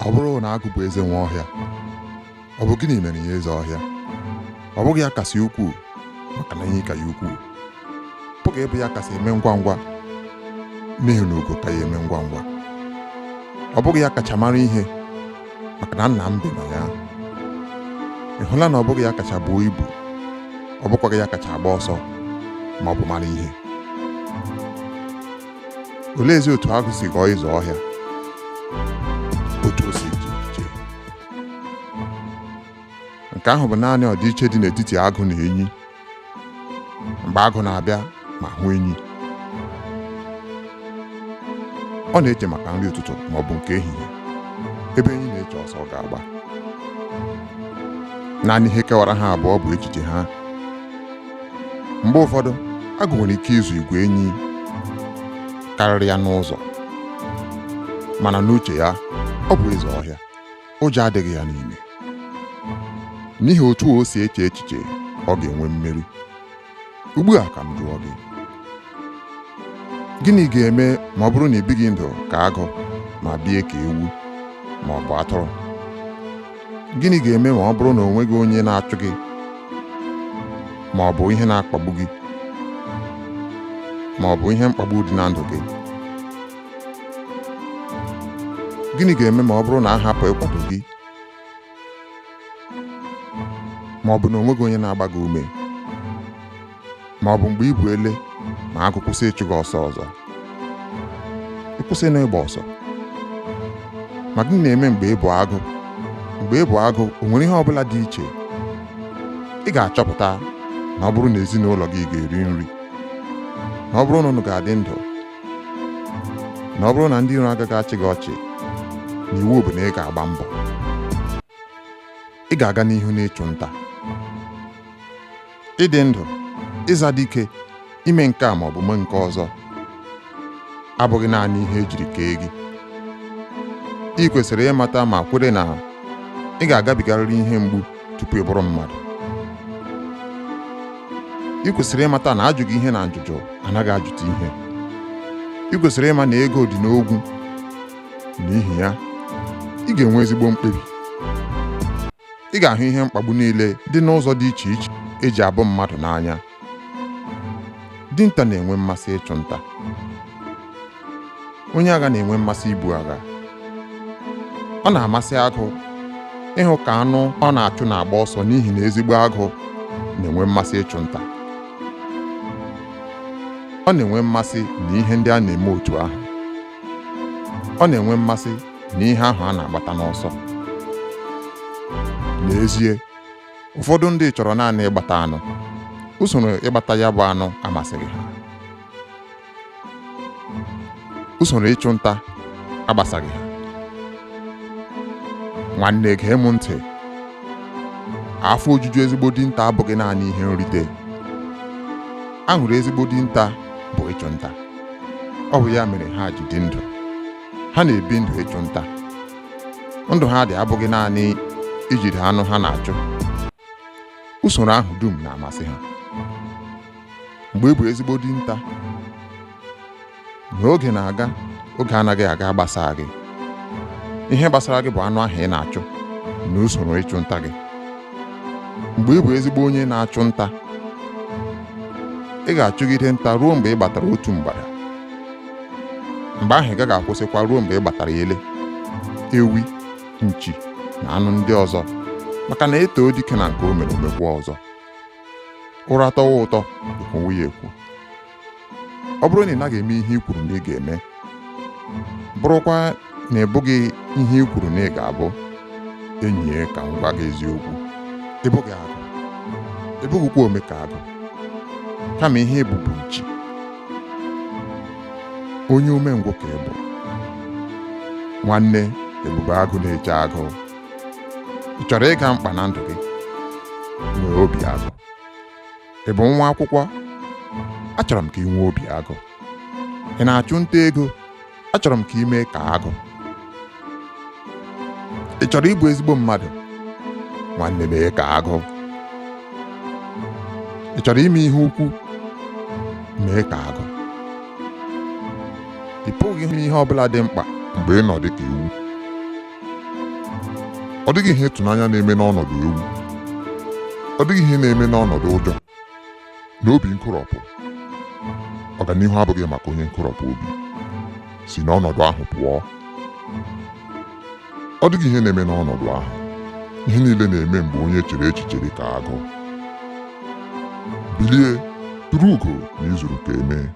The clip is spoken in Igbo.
Ọ bụrụ na agụ bụ eze nwe ọhịa, ọ bụ gịnị mere ya eze ọhịa? Ọ bụghị ya kasị ukwuu maka na enyi ka ya ukwuu. Pụghị ịbụ ya kasị eme ngwa ngwa n'ihi na ugo ka ya eme ngwa ngwa. Ọ bụghị ya kacha mara ihe maka na nna mbe nọ ya. Ị hụla na ọ bụghị ya kacha buo ibu, ọ bụkwaghị ya kacha agba ọsọ ma ọ bụ mara ihe. Oleezi otu agụ si ghọọ eze ọhịa? Otu o si eche echiche. Nke ahụ bụ naanị ọdịiche dị n'etiti agụ na enyi. Mgbe agụ na-abịa ma hụ enyi, ọ na-eche maka nri ụtụtụ ma ọ bụ nke ehihie, ebe enyi na-eche ọsọ ọ ga-agba. Naanị ihe kewara ha abụọ bụ echiche ha. Mgbe ụfọdụ, agụ nwere ike ịzụ igwe enyi karịrị ya n'ụzọ, mana n'uche ya, ọ bụ eze ọhịa. Ụjọ adịghị ya n'ime. N'ihi otu o si eche echiche, ọ ga-enwe mmeri. Ugbu a ka m jụọ gị, gịnị ga-eme ma ọ bụrụ na ị bighị ndụ ka agụ ma bie ka ewu ma ọ bụ atụrụ? Gịnị ga-eme ma ọ bụrụ na o nweghị onye na-achụ gị ma ọ bụ ihe na-akpagbu gị ma ọ bụ ihe mkpagbu dị na ndụ gị? Gịnị ga-eme ma ọ bụrụ na a hapụ ịkwado gị ma ọ bụ na o nweghị onye na-agba gị ume ma ọ bụ mgbe ị bụ ele ma agụ kwụsị ịchụ gị ọsọ ọzọ? Ị kwụsị na ịgba ọsọ. Ma gịnị na-eme mgbe ị bụ agụ? Mgbe ị bụ agụ, o nwere ihe ọ bụla dị iche? Ị ga-achọpụta na ọ bụrụ na ezinụlọ gị ga-eri nri, na ọ bụrụ na unu ga-adị ndụ, na ọ bụrụ na ndị iro agaghị achị gị ọchị, na iwu bụ na ị ga-agba mbọ. Ị ga-aga n'ihu n'ịchụ nta. Ịdị ndụ, ịza dike, ime nke a ma ọ bụ mee nke ọzọ abụghị naanị ihe ejiri kee gị. Ị kwesịrị ịmata ma kwere na ị ga-agabigarịrị ihe mgbu tupu ị bụrụ mmadụ. Ị kwesịrị ịmata na ajụghị ihe na njụjụ anaghị ajụta ihe. Ị kwesịrị ịma na ego dị n'ogwu. N'ihi ya, ị ga-enwe ezigbo mkpebi. Ị ga-ahụ ihe mkpagbu niile dị n'ụzọ dị iche iche eji abụ mmadụ n'anya. Dinta na-enwe mmasị ịchụ nta. Onye agha na-enwe mmasị ibu agha. Ọ na-amasị agụ ịhụ ka anụ ọ na-achụ na-agba ọsọ n'ihi na ezigbo agụ na-enwe mmasị ịchụ nta. Ọ na-enwe mmasị na ihe ndị a na-eme otu ahụ. Ọ na-enwe mmasị na ihe ahụ a na-agbata n'ọsọ. N'ezie, ụfọdụ ndị chọrọ naanị ịgbata anụ. Usoro ịgbata ya bụ anụ amasịghị ha. Usoro ịchụ nta agbasaghị ha. Nwanne, gee m ntị. Afọ ojuju ezigbo dinta abụghị naanị ihe nrite. Aṅụrị ezigbo dinta bụ ịchụ nta. Ọ bụ ya mere ha ji dị ndụ. Ha na-ebi ndụ ịchụ nta. Ndụ ha dị abụghị naanị ijide anụ ha na-achụ. Usoro ahụ dum na-amasị ha. Mgbe ị bụ ezigbo dinta, na oge na-aga, oge anaghị aga gbasaa gị. Ihe gbasara gị bụ anụ ahụ ị na-achụ na usoro ịchụ nta gị. Mgbe ị bụ ezigbo onye na-achụ nta, ị ga-achụgide nta ruo mgbe ị gbatara otu mgbada. Mgbe ahụ ị gaghị akwụsịkwa ruo mgbe ị gbatara ele, ewi, nchi na anụ ndị ọzọ, maka na etoo dike na nke o mere omekwa ọzọ. Ụra tọwa ụtọ, ekwuwe ya ekwu. Ọ bụrụ na ị naghị eme ihe i kwuru na ị ga-eme, bụrụkwa na ị bụghị ihe i kwuru na ị ga-abụ, enyi ya, ka m gwa gị eziokwu, ị bụghị agụ, ị bụghịkwa ome ka agụ, kama ihe ị bụ bụ nchi. Onye umengwụ ka ị bụ. Nwanne, ebube agụ na-eche agụ. Ị chọrọ ịga mkpa na ndụ gị? Nwee obi agụ. Ị bụ nwa akwụkwọ? Achọrọ m ka ị nwee obi agụ. Ị na-achụ nta ego? Achọrọ m ka ị mee ka agụ. Ị chọrọ ịbụ ezigbo mmadụ? Nwanne, mee ka agụ. Ị chọrọ ime ihe ukwu? Mee ka agụ. Ị pụghị ime ihe ọ bụla dị mkpa mgbe ị nọ dị ka ewu. Ọ dịghị ihe ịtụnanya na-eme n'ọnọdụ ewu. Ọ dịghị ihe na-eme n'ọnọdụ ụjọ na obi nkoropụ. Ọganihu abụghị maka onye nkoropụ obi. Si n'ọnọdụ ahụ pụọ. Ọ dịghị ihe na-eme n'ọnọdụ ahụ. Ihe niile na-eme mgbe onye chere echiche dị ka agụ. Bilie, tụrụ ugo na izuru ka emee.